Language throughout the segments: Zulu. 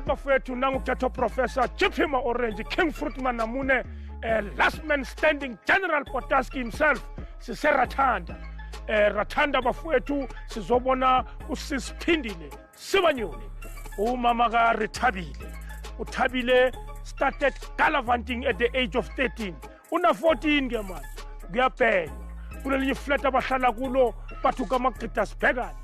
Alright bafowethu, nangu Ghetto Professor Chiphima Orange King Fruitman Namune, last man standing General Potaski himself. Siserathanda, Rathanda bafowethu, sizobona uSisiphindile Sibanyoni, umama ka Rethabile. Uthabile started gallivanting at the age of 13. Una 14 ke manje, kuyabhenywa kulelinye flat abahlala kulo, bathi kamagqida sibhekane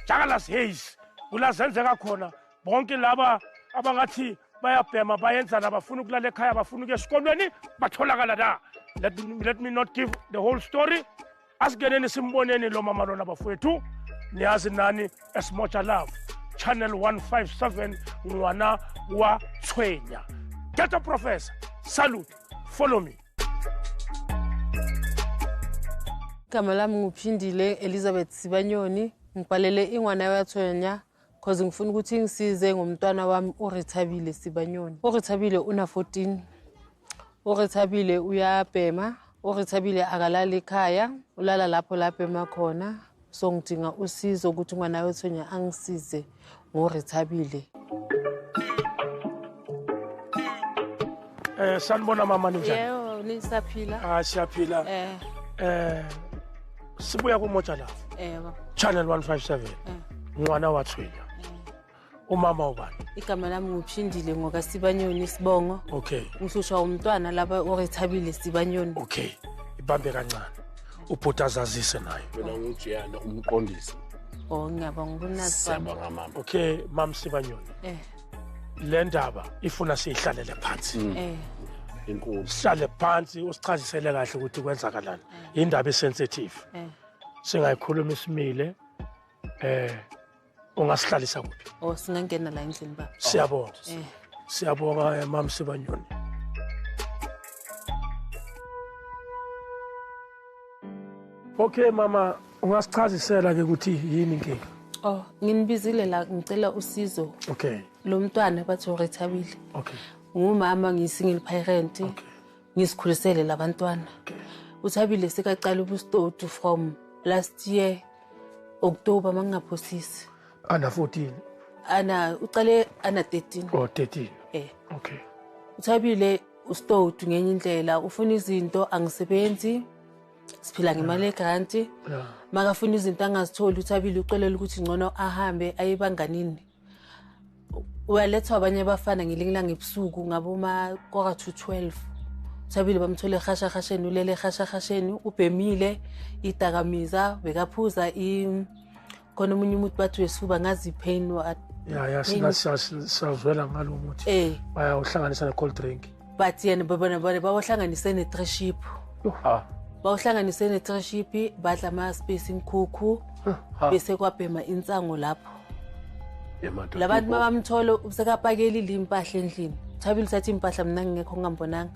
Jakalas Hayes, kula zenzeka khona. Bonke laba abangathi bayabhema bayenzana, bafuna ukulala ekhaya, bafuna ukuya esikolweni, batholakala la. Let me not give the whole story. Asigeneni simboneni lo mama lona bafowethu. Niyazi nani, Esmoja Love Channel 157, ngwana wa tshwenya. Ghetto Professor, salute, follow me. Igama lami nguPhindile Elizabeth Sibanyoni. Ngibhalele ingwana yathwenya cause ngifuna ukuthi ngisize ngomntwana wami uRethabile Sibanyoni. URethabile una 14. URethabile uyabhema. URethabile akalali ekhaya, ulala lapho labhema khona. So ngidinga usizo ukuthi umwana wethunya angisize ngoRethabile. Sanibona mama, ninjani? Yebo, nisaphila. Ah, siyaphila. Sibuya kuMoja Love. Yebo. Channel 157. Ngwana wa tshwenya. Umama ubani? Igama lami nguPhindile ngokaSibanyoni isibongo. Okay. Ngihlushwa umntwana lapha uRethabile Sibanyoni. Okay. Ibambe kancane. Ubhuti azazise naye. Mina ngujiyana umqondisi. Oh, ngiyabonga ukunazi. Siyabonga mama. Okay, mam Sibanyoni. Le ndaba ifuna siyihlalele phansi. Inkulu. Sihlale phansi usichazisele kahle ukuthi kwenzakalani. Indaba esensitive. Singayikhuluma isimile. Ungasihlalisa kuphi? Oh, singangena la endlini baba. Siyabonga. Siyabonga mam Sibanyoni. Okay mama, ungasichazisela ke ukuthi yini inkinga? Oh, nginibizile la ngicela usizo. Okay. Lo mntwana bathi uRethabile. Okay. Ngumama, ngiyi-single parent. Okay. Ngisikhulisele labantwana. Okay. Uthabile sekaqala ubustotu from last year October mangingaphosisi. Ana 14. Ana uqale ana 13. Oh, 13. Okay. Uthabile ustotu ngenye indlela, ufuna izinto angisebenzi. Siphila ngemali yegrant. Makafuna izinto angazitholi, uThabile ucelela ukuthi ngcono ahambe aye ebanganini. Uyalethwa abanye abafana ngelinye ilanga ebusuku ngaboma 11:45. Uthabile bamthole ehashahasheni, ulele ehashahasheni, ubhemile idakamiza, bekaphuza khona omunye umuntu bathi wesifuba ngazi pain wa. Ya, sazwela ngalo muthi. Bayawuhlanganisa ne cold drink. But yena babona bawuhlanganise ne traship. Bawuhlanganise ne traship, badla ama space inkukhu, bese kwabhema insango lapho. Labantu babamthola usekapakelile impahla endlini. Thabile uthatha impahla mina ngingekho ngingambonanga.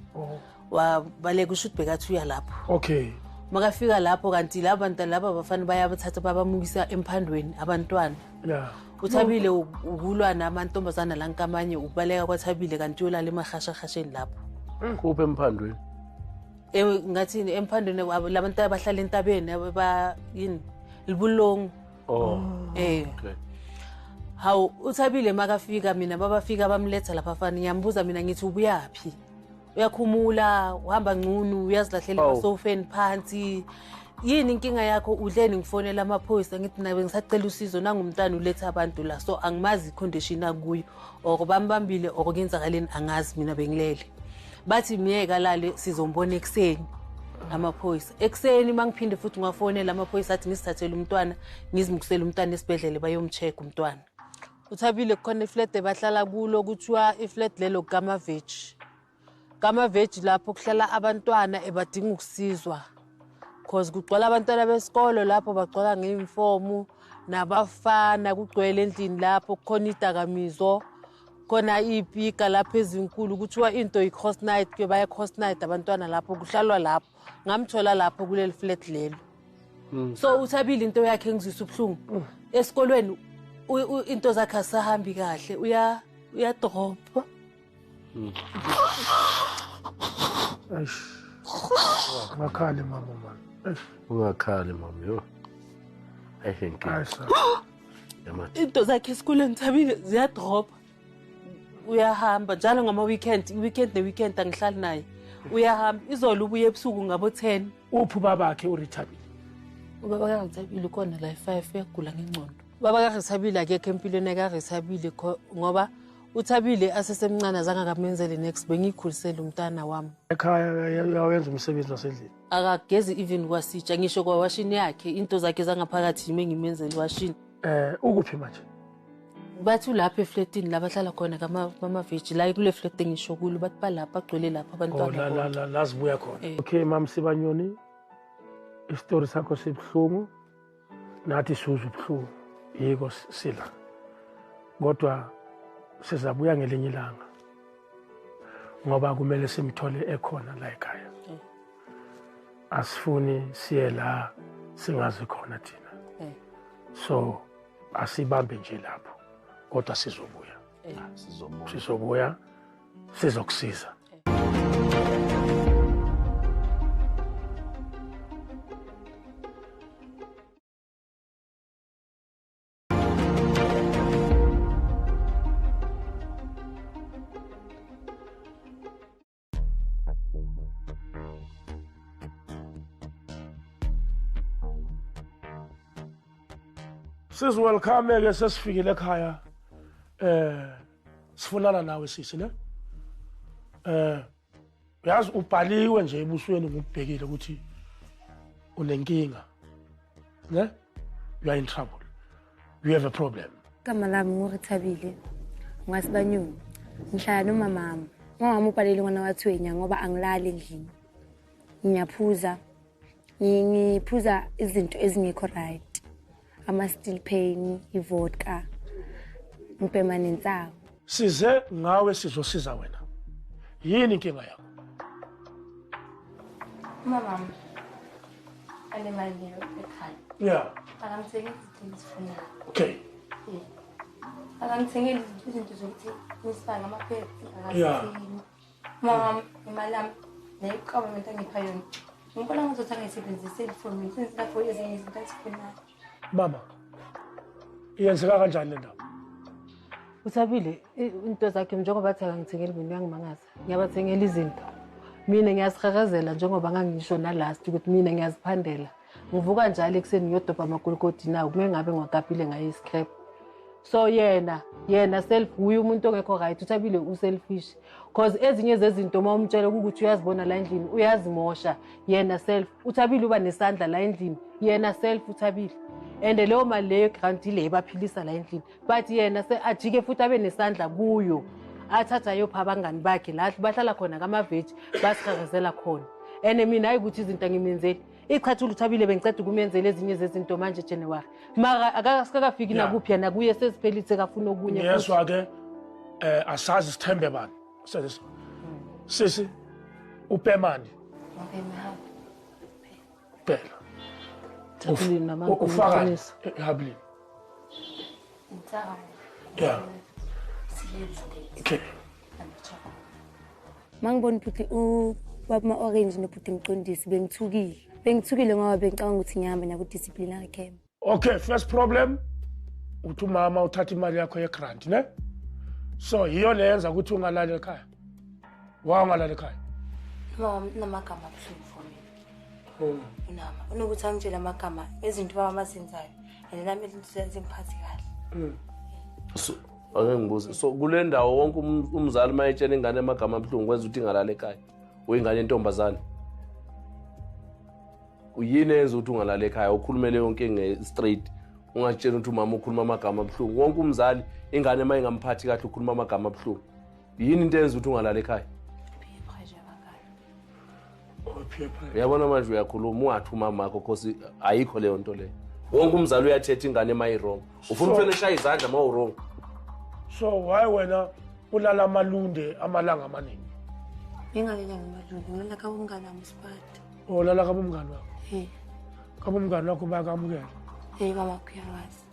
Wabaleka usho ukuthi bekathi uya lapho. Okay. Makafika lapho kanti laba bantu laba bafana bayabathatha babamukisa emphandweni abantwana. Yeah. Uthabile ukulwa namantombazana la nkamanye, ukubaleka kwaThabile kanti uyolala emahashahasheni lapho. Kuphi emphandweni? Ngathi emphandweni labantu abahlala entabeni aba yini? Libulongo. Oh. Okay. Hawu uThabile makafika mina babafika bamletha lapha fana, ngiyambuza mina ngithi ubuyaphi? Uyakhumula, uhamba ngcunu, uyazilahlela emasofeni phansi. Yini inkinga yakho? Udleni? Ngifonela amaphoyisa ngithi nabe ngisacela usizo nangumntana uletha abantu la, so angimazi icondition akuyo or bambambile or kuyenzakaleni angazi, mina bengilele. Bathi miyeka lale sizombona ekuseni amaphoyisa. Ekuseni mangiphinde futhi ngiwafonela amaphoyisa athi ngisithathele umntwana ngizimkusele umntwana esibhedlela bayomcheck umntwana. Uthabile kukhona iflat ebahlala kulo, kuthiwa iflat lelo kaMaveji. KaMaveji lapho kuhlala abantwana ebadinga ukusizwa cause kugcwala abantwana besikolo lapho, bagcwala ngeyunifomu nabafana, kugcwele endlini lapho, kukhona idakamizo, khona iy'pika lapho ezinkulu, kuthiwa into i-cross night, ke baya cross night abantwana lapho, kuhlalwa lapho. Ngamthola lapho kuleli flat lelo. So uThabile into yakhe engizwisa ubuhlungu esikolweni, into zakhe asahambi kahle, uyadropa. Eish. Ungakhali mama man. Eish. Ungakhali mama yo. Eish inkinga. Eish. Into zakhe esikolweni Thabile ziyadropa. Uyahamba njalo ngama-weekend, i-weekend ne-weekend angihlali naye. Uyahamba izolo ubuye ebusuku ngabo-10. Uphi ubabakhe uRithabile? Ubaba kaRithabile ukhona la e-5 uyagula ngengqondo. Ubaba kaRithabile akekho empilweni kaRithabile ngoba uThabile asesemncane azange akamenzele next, bengiyikhulisele umntana wami. Ekhaya uyawenza umsebenzi wasendlini. Akagezi even kwasitsha, ngisho kwawashini yakhe, into zakhe zangaphakathi yimi engimenzele iwashini. Ukuphi manje? Bathi ulapha efletini la bahlala khona kamaveji, la kule flat engisho kulo, bathi balapha agcwele lapha abantwana bonke. La sibuya khona. Okay, Mam Sibanyoni, isitori sakho sibuhlungu, nathi sizwe ubuhlungu, yiko sila. Kodwa sizabuya ngelinye ilanga ngoba kumele simthole ekhona la ekhaya. Asifuni siye la singazi khona thina. So asibambe nje lapho, kodwa sizobuya. Sizobuya, sizokusiza. Sis, welcome ke, sesifikile ekhaya. Sifunana nawe sisi ne? Uyazi ubhaliwe nje ebusweni ngikubhekile ukuthi unenkinga. Ne? You are in trouble. You have a problem. Igama lami nguRithabile ngwasibanyoni. Ngihlala nomama wami. Umama ubhalele ngwana wathwenya ngoba angilali endlini. Ngiyaphuza. Ngiphuza izinto ezingekho right. Ama-steel pain, i-vodka, ngibhema nensangu. Size ngawe sizosiza wena. Yini inkinga yakho? Umama anemali ekhaya. Yeah. Akamthengeli izinto engizifunayo. Okay. Akamthengeli izinto zokuthi ngisifake ama-pads, akazithengi. Umama imali yami neyiqaba into angipha yona. Ngibona ngazuthi angiyisebenziseli for mina, senzela for ezinye izinto azifunayo. Mama, iyenzeka kanjani le ndaba? Uthabile, into zakhe njengoba athi akangithengeli mina uyangimangaza. Ngiyabathengela izinto. Mina ngiyazihakazela njengoba ngangisho nalast ukuthi mina ngiyaziphandela. Ngivuka njalo ekuseni ngiyodobha amagolikoti nawo, kumele ngabe ngiwakapile ngaye iscrap. So yena self uye umuntu ongekho right, uThabile uselfish. Because ezinye zezinto uma umtshela ukuthi uyazibona la endlini, uyazimosha yena self. uThabile uba nesandla la endlini, yena self uThabile. And leyo mali leyo grant ile ebaphilisa la endlini. But yena se ajike futhi abe nesandla kuyo. Athatha ayopha abangani bakhe la bahlala khona kamaveji, basihakazela khona. And mina hayi ukuthi izinto angimenzeli. Ichathulo uThabile bengiceda ukumenzela ezinye zezinto manje January. Mara akasikafiki nakuphi yena kuye sesiphelile kafuna okunye. Ngiyezwa ke asazi sithembe bani. Sisi upemani. Phela. Ufaka ehabli. Yeah. Okay. Mangibona ukuthi ubaba ma-orange nobhuti Mqondisi bengithukile. Bengithukile ngoba bengicabanga ukuthi ngihamba naku disciplinary camp. Okay, first problem uthi umama uthatha imali yakho ye-grant, ne? So yiyo le yenza ukuthi ungalali ekhaya. Wa ungalali ekhaya? Mama unamagama abuhlungu for mina. Unama unokuthi angitshele amagama ezinto baba abazenzayo and nami izinto zingiphathi kahle. So ake ngibuze, so kule ndawo wonke umzali uma etshela ingane amagama abuhlungu kwenza ukuthi ingalali ekhaya? Uyingane yentombazane. Uyini eyenza ukuthi ungalali ekhaya? Ukhulumele yonke nge-straight, ungatshela ukuthi umama ukhuluma amagama abuhlungu. Wonke umzali ingane uma ingamphathi kahle ukhuluma amagama abuhlungu. Yini into eyenza ukuthi ungalali ekhaya? Uyabona manje uyakhuluma ungathi umama wakho cause ayikho leyo nto leyo. Wonke umzali uyathetha ingane uma i-wrong. Ufuna ufuna eshaya izandla uma u-wrong. So why wena ulala amalunde amalanga amaningi? Ngingalala ngamalunde, ngilala kabo umngane wami uSiphatha. Ulala kabo umngane wakho? Kabo umngane wakho bayakamukela? Mama uyawazi.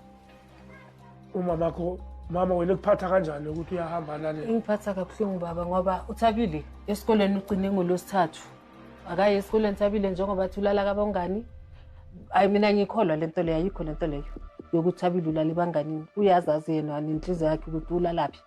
Umamakho, mama wena ukuphatha kanjani ukuthi uyahamba alale? Ingiphatha kabuhlungu baba ngoba uThabile esikoleni ugcine ngolwesithathu. Akaye esikoleni Thabile njengoba athi ulala kabongani. Ayi mina ngikholwa lento leyo, ayikho lento leyo yokuthi Thabile ulala ebanganini. Uyazazi yena nenhliziyo yakhe ukuthi ulalaphi.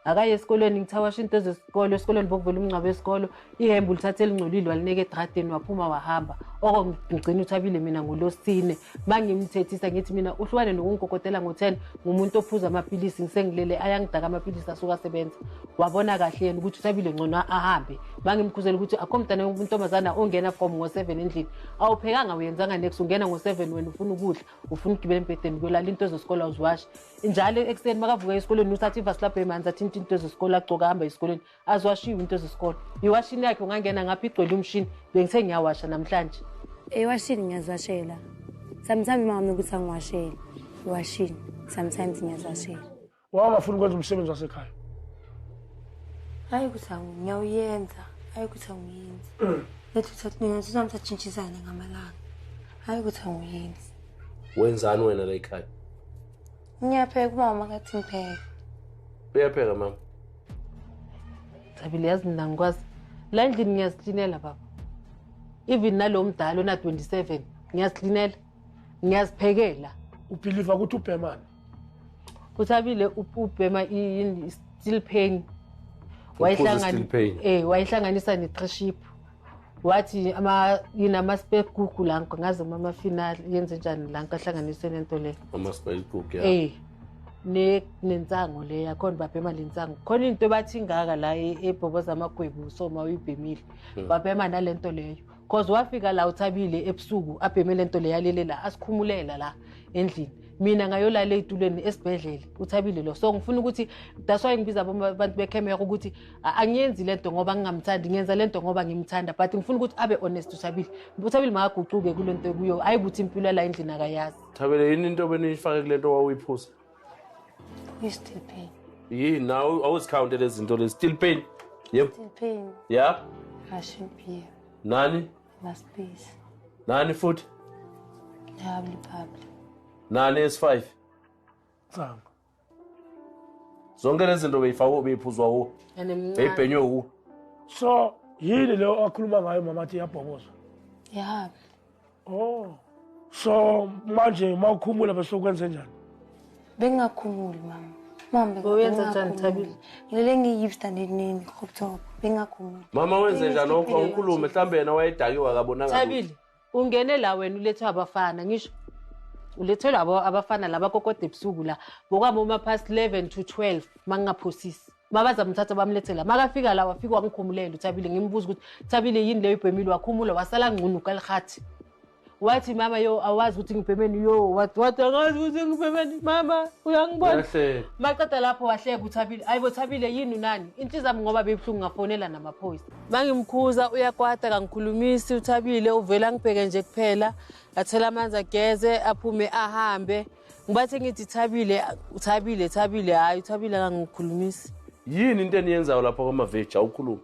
Akaye esikolweni ngithawasha into zesikolo, esikolweni bokuvela umngcwabo wesikolo, ihembe ulithathe elingcolile walineka edradeni waphuma wahamba. Oko ngigcina uThabile mina ngolosine. Mangimthethisa ngithi mina uhlukane nokungikokotela ngo-10 ngumuntu ophuza amapilisi ngisengilele ayangidaka amapilisi asuka asebenza. Wabona kahle yena ukuthi uThabile ngcono ahambe. Mangimkhuzela ukuthi akho mntana wentombazana ongena from ngo-7 endlini. Awuphekanga uyenzanga next ungena ngo-7 wena ufuna ukudla, ufuna ukugibela embhedeni kuyolala into zesikolo awuziwashi. Njalo ekuseni makavuka esikolweni uthatha ivasi lapho emanzi athi into zesikolo agcoka ahamba esikolweni aziwashiwe into zesikolo. Iwashini yakhe ungangena ngapha igcwele umshini bengithe ngiyawasha namhlanje. Ewashini ngiyaziwashela. Sometimes mama ukuthi angiwashele. Iwashini sometimes ngiyaziwashela. Wawungafuni ukwenza umsebenzi wasekhaya? Hayi ukuthi ngiyawuyenza, hayi ukuthi angiyenzi. Lethu mina sizamthathintshisana ngamalanga. Hayi ukuthi angiyenzi. Wenzani wena la ekhaya? Ngiyapheka umama kathi ngipheke. Uyapheka mama? Thabile yazi mina ngikwazi. La endlini ngiyaziklinela baba. Even nalo mdala ona 27 ngiyaziklinela. Ngiyaziphekela. Ubhiliva ukuthi ubhemani? uThabile ubhema i-still pain. Wayihlanganisa ne-triship. Wathi ama yini ama-spare la ngazi ama-final yenze njani la ahlanganise nento le. Ama-spare cook ya. Nensango le yakhona babhema le nsango. Khona into bathi ingaka la ebhoboza amagwebu so mawuyibhemile. Babhema nalento leyo. Cause wafika la uThabile ebusuku abheme lento le yalele la asikhumulela la endlini. Mina ngayolala ezitulweni esibhedlela uThabile lo. So ngifuna ukuthi that's why ngibiza abantu bekhemera ukuthi angiyenzi lento ngoba ngingamthandi, ngiyenza lento ngoba ngimthanda, but ngifuna ukuthi abe honest uThabile. uThabile makaguquke kulento kuyo, hayi ukuthi impilo la endlini akayazi. Thabile yini into beniyifake kulento wawuyiphuza? Still pain. Yeah, now I was counted as into the still pain. Yep. Still pain. Yeah. Russian beer. Nani? Last piece. Nani food? Lovely bubbly. Nani is 5. Thank. Zonke lezi zinto beyifakwe beyiphuzwa wo. Beyibhenywe wo. So yini lo akhuluma ngayo mama athi iyabhoboza? Yeah. Oh. So manje mawukhumula bese ukwenze njani? Bengakhumuli mama. Mama uyenza njani Thabile? Ngilele ngiyipsta nini crop top. Bengakhumuli. Mama wenze njani awukhulume mhlambe yena wayedakiwe akabonanga. Thabile ungene la wena ulethwe abafana ngisho. Ulethelwa abafana laba kokode ebusuku la bokwabo uma past 11 to 12 mangingaphosisi. Mabazamthatha bamlethela. Makafika la wafika wangikhumulela uThabile ngimbuza ukuthi Thabile yini leyo ibhemile wakhumula wasala ngqunu kalihathi. Wathi mama yo awazi ukuthi ngibhemeni yo wathi angazi ukuthi ngibhemeni mama uyangibona. Maqeda lapho wahleka uThabile. Ayibo Thabile yini unani? Inhliziyo yami ngoba bebuhlungu ngafonela namaphoyisa. Mangimkhuza uyakwata kangikhulumisi uThabile uvela ngibheke nje kuphela athela amanzi ageze aphume ahambe. Ngibathe ngithi Thabile uThabile Thabile hayi uThabile akangikhulumisi. Yini into eniyenzayo lapha kwamaveji awukhuluma?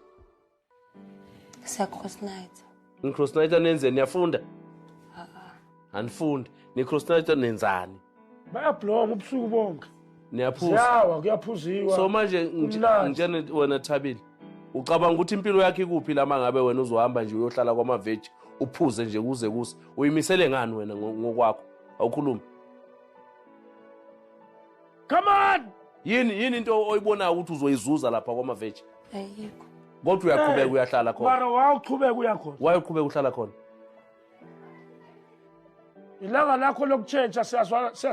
Siya cross night. Ni cross night anenzeni niyafunda? Anifundi, ni cross night nenzani? Bayabloma ubusuku bonke. Niyaphuza. Siyawa kuyaphuziwa. So manje ngitshene wena Thabile, ucabanga ukuthi impilo yakhe ikuphi lama ngabe wena uzohamba nje uyohlala kwamaveji uphuze nje kuze kuse. Uyimisele ngani wena ngokwakho? Awukhulumi. Come on. Yini into oyibonayo ukuthi uzoyizuza lapha kwamaveji? Ayikho. Kodwa uyaqhubeka uyahlala khona. Mara wawuqhubeka uyakhona. Wayuqhubeka uhlala khona. Ilanga lakho lokutshentsha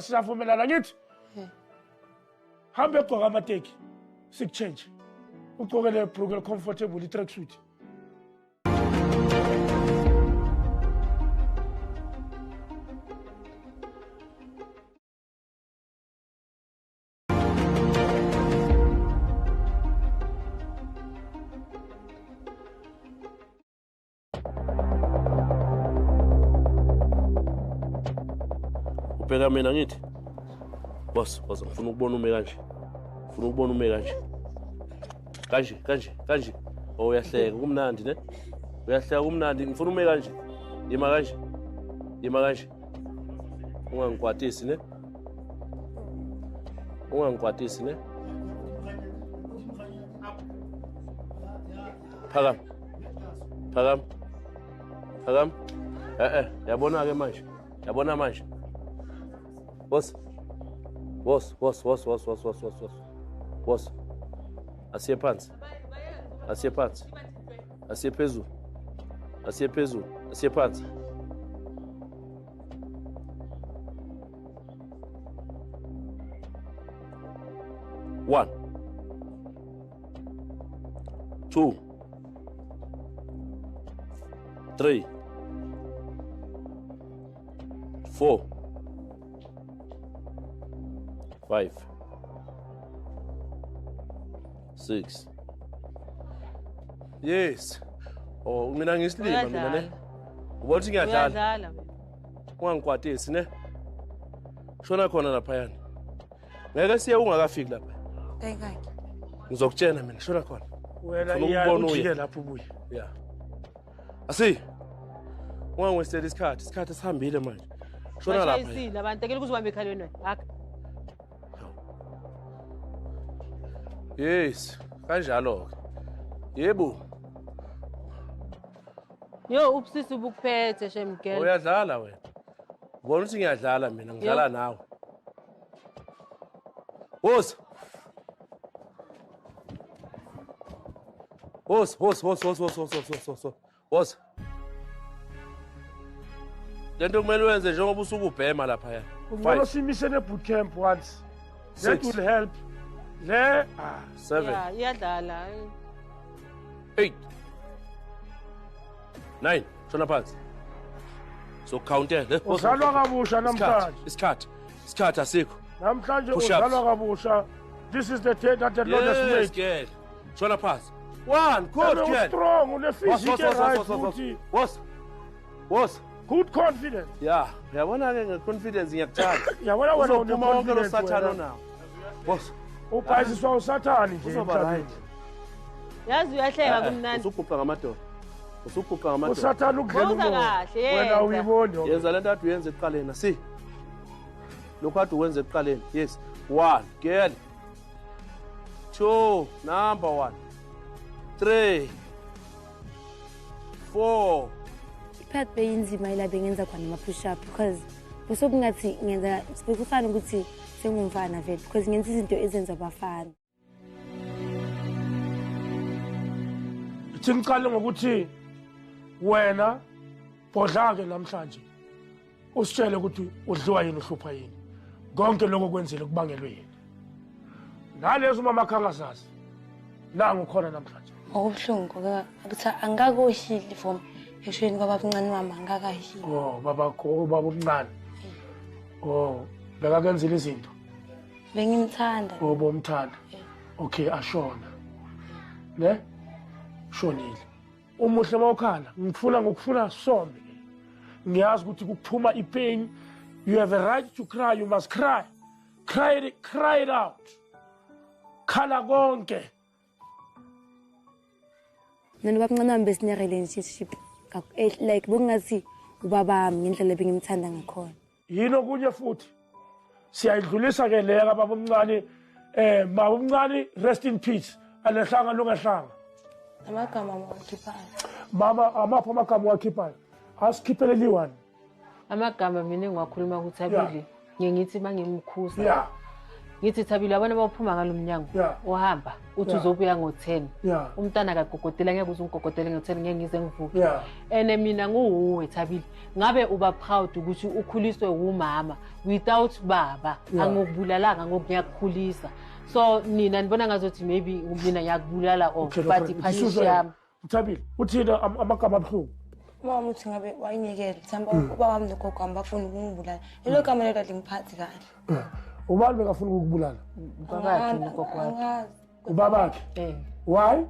siyavumelana ngithi hambe egqoka amateki sikutshentshe ugqoke le bhruku comfortable i-tracksuit. Ubheka mina ngithi boss ngifuna ukubona ume kanje. Ngifuna ukubona ume kanje. Kanje kanje kanje. Oh uyahleka kumnandi ne? Uyahleka kumnandi ngifuna ume kanje. Yima kanje. Yima kanje. Ungangikwatisi ne? Ungangikwatisi ne? Phakama. Phakama. Phakama. Yabona ke manje. Yabona manje. Boss. Boss, boss, boss, boss, boss, boss, boss. Boss. Asiye phansi. Asiye phansi. Asiye phezulu. Asiye phezulu. Asiye phansi. One. 2 3 4 5 6. Yes. Oh, mina ngisilima mina ne. Ubona ukuthi ngiyadlala. Ungangikwatisi ne. Shona khona laphayana. Ngeke siye ungakafiki lapha. Ngeke. Ngizokutshela mina shona khona. Wena iya lapho ubuye. Yeah. Asi. Ungangiwesteli isikhathi, isikhathi sihambile manje. Shona lapha. Bashayisile abantu akele ukuzibamba ekhalweni wena. Haka. Yes, kanjalo ke. Yebo. Yo, ubusisi ubukuphethe shemgela. Uyadlala wena. Ubona ukuthi ngiyadlala mina, ngidlala nawe. Woza. Woza, woza, woza, woza, woza, woza, woza. Woza. Lento kumele wenze njengoba usuke ubhema lapha. Ungcono simise ne boot camp once. That will help. Le 7. Yeah, iyadlala. 8 9. Shona phansi. So counter. Uzalwa kabusha namhlanje. Isikhathi. Isikhathi asikho. Namhlanje uzalwa kabusha. This is the day that the Lord has made. Yes, girl. Shona phansi. 1, good girl. Strong, une physique right futhi. Woza. Woza. Good confidence. Yeah, uyabona ke nge-confidence ngiyakuthanda. Yabona wena une-confidence usathana onawo. Woza. Ubhayisiswa usathane nje emhlabeni. Yazi uyahleka kumnandi. Usuguqa ngamadoda. Usuguqa ngamadoda. Usathane ukudlela umoya. Wena uyiboni. Yenza lento ade uyenze ekuqaleni asi. Lokhu ade uwenze ekuqaleni. Yes. 1, girl. 2, number 1. 3 4. Ipath beyinzima ila bengenza khona ama push up because kusokungathi ngenza bekufana ukuthi sengumfana vele because ngenza izinto ezenza abafana. Ithi ngiqale ngokuthi wena bodla ke namhlanje usitshele ukuthi udliwa yini uhlupha yini. Konke lokho kwenzile kubangelwe yini. Nalezo mama khangazazi nangu khona namhlanje. Okubuhlungu ukuthi angikakohili from eshweni kwababa omncane wami angikakahili. Oh baba baba omncane. Oh bekakenzile izinto. Bengimthanda. Oh bomthanda. Okay ashona. Ne? Shonile. Umuhle mawukhala ngifuna ngokufuna sombe. Ngiyazi ukuthi kuphuma ipain. You have a right to cry, you must cry. Cry it, cry it out. Khala konke. Mina baba omncane wami besine relationship like bokungathi ubaba wami ngendlela ebengimthanda ngakhona. Yini okunye futhi siyayidlulisa ke leya kababa omncane, baba omncane rest in peace. Alehlanga lungahlanga. Amagama awakhiphayo. Mama amapho amagama awakhiphayo. Asikhiphele liwani. Amagama mina engiwakhuluma kuThabile ngithi mangimkhuza. Yeah. Ngithi Thabile abana baphuma ngalomnyango uhamba uthi uzobuya ngo10. Umntana akagogotela ngeke uze ungigogotele ngo10 ngeke ngize ngivuke. Ene mina nguwuwe Thabile ngabe uba proud ukuthi ukhuliswe umama without baba angokubulalanga ngokuyakukhulisa. So nina nibona ngazothi maybe mina ngiyakubulala or but ipunish yami. Thabile uthina amagama abuhlungu. Mama uthi ngabe wayinikela mhlawumbe ubaba wami nogogo wami bafuna ukungibulala. Lelo gama lelo lingiphathi kahle. Ubani bekafuna ukukubulala? Ubabakhe nogogo wakhe. Ubabakhe? Eh. Why?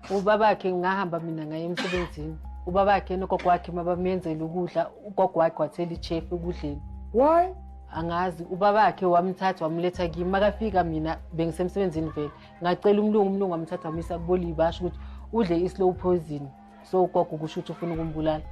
Ubabakhe ngahamba mina ngaye emsebenzini. Ubabakhe nogogo wakhe mabamenzela ukudla, ugogo wakhe wathela ichef ekudleni. Why? Angazi ubabakhe wamthatha wamletha kimi makafika mina bengisemsebenzini vele. Ngacela umlungu wamthatha wamisa kuboliba basho ukuthi udle islow poison. So ugogo kusho ukuthi ufuna ukumbulala.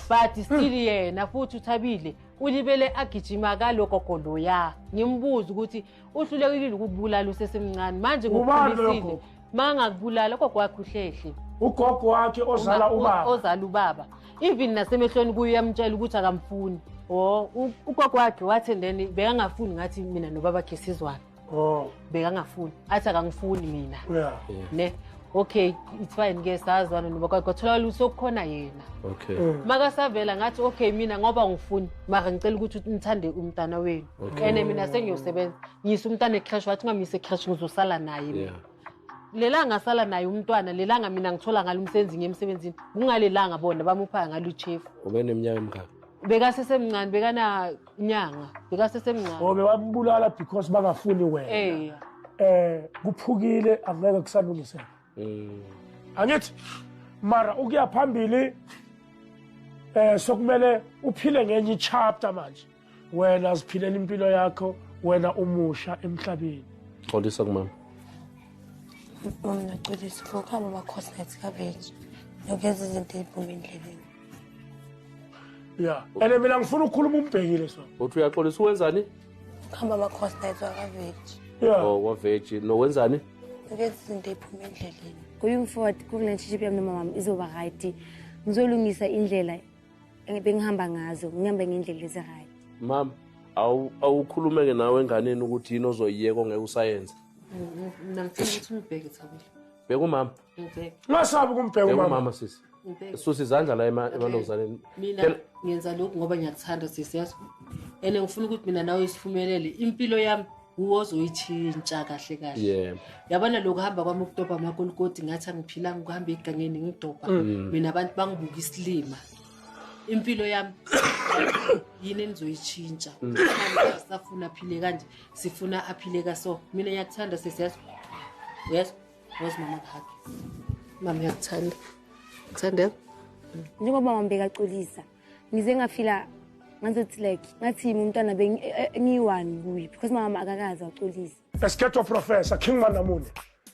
But still yena futhi uThabile ulibele agijima kalogogo loya. Ngimbuza ukuthi uhlulekile ukubulala usesemncane manje ngokukhulisile mangakubulala ugogo wakhe uhlehle. Ugogo wakhe ozala ubaba. Ozala ubaba. Even nasemehlweni kuye uyamtshela ukuthi akamfuni. Oh ugogo wakhe wathi then bekangafuni ngathi mina nobaba wakhe sizwana. Oh. Bekangafuni, athi akangifuni mina. Yeah. Ne, okay, it's fine ke, sazwana noba kwatholakala ukuthi sokukhona yena. Okay. Makasavela ngathi okay, mina ngoba ngifuni, mara ngicela ukuthi nithande umntana wenu. Okay. And mina sengiyosebenza, ngiyise umntana ecreche, wathi ungamyise ecreche, ngizosala naye mina. Lelanga ngasala naye umntwana, lelanga mina ngithola ngalo umsebenzi, ngiye emsebenzini, kungalelanga bona bamupha ngalo ichefu. Ube neminyaka emingaki? Bekasesemncane, bekana nyanga, bekasesemncane. Oh, bebambulala because bangafuni wena. Eh. Kuphukile, angeke kusalungiseka. Angithi mara ukuya phambili sokumele uphile ngenye ichapter manje. Wena ziphilela impilo yakho, wena umusha emhlabeni. Xolisa kumama. Mama, ngiyaxolisa for ukuhamba ama-course nights kaveji nokwenza izinto ey'phuma endleleni. Yeah. Ene mina ngifuna ukukhuluma umbhekile so. Uthi uyaxolisa uwenzani? Ukuhamba ama-course nights wakaveji. Yeah. Oh, waveji. Nowenzani? Nokwenza izinto ey'phuma endleleni. Going forward, ku-relationship yami nomama wami izoba right. Ngizolungisa indlela bengihamba ngazo, ngihambe ngendlela ezi-right. Mama, awukhulumeke nawe enganeni ukuthi yini ozoyiyeka ongeke usayenze. Mina ngifuna ukuthi ungibheke, Thabile. Bheka umama. Ngibheke. Ungasabi ukumbheka Bheka umama. umama sisi. Ngibheke. Susa izandla la emalokuzaneni. Mina ngenza lokhu ngoba ngiyakuthanda sisi, yazi. And ngifuna ukuthi mina nawe sifumelele impilo yami, uwozoyitshintsha kahle kahle. Yebo. Yabona lokhu hamba kwami ukudobha amakolikoti, ngathi angiphilanga, ukuhamba egangeni ngidobha. Mina abantu bangibuka isilima. Impilo yami yini enizoyitshintsha? Safuna aphile kanje, sifuna aphile kaso. Mina ngiyakuthanda sisi, yazi. Uyazi? Wazi mama kuhage. Mama uyakuthanda. Kuthanda? Njengoba mama bekaxolisa, ngize ngafila ngazothi like ngathi yimi umntwana ngiyi-one kuye because mama akakaze waxolisa. Esketo Professor King Manamune.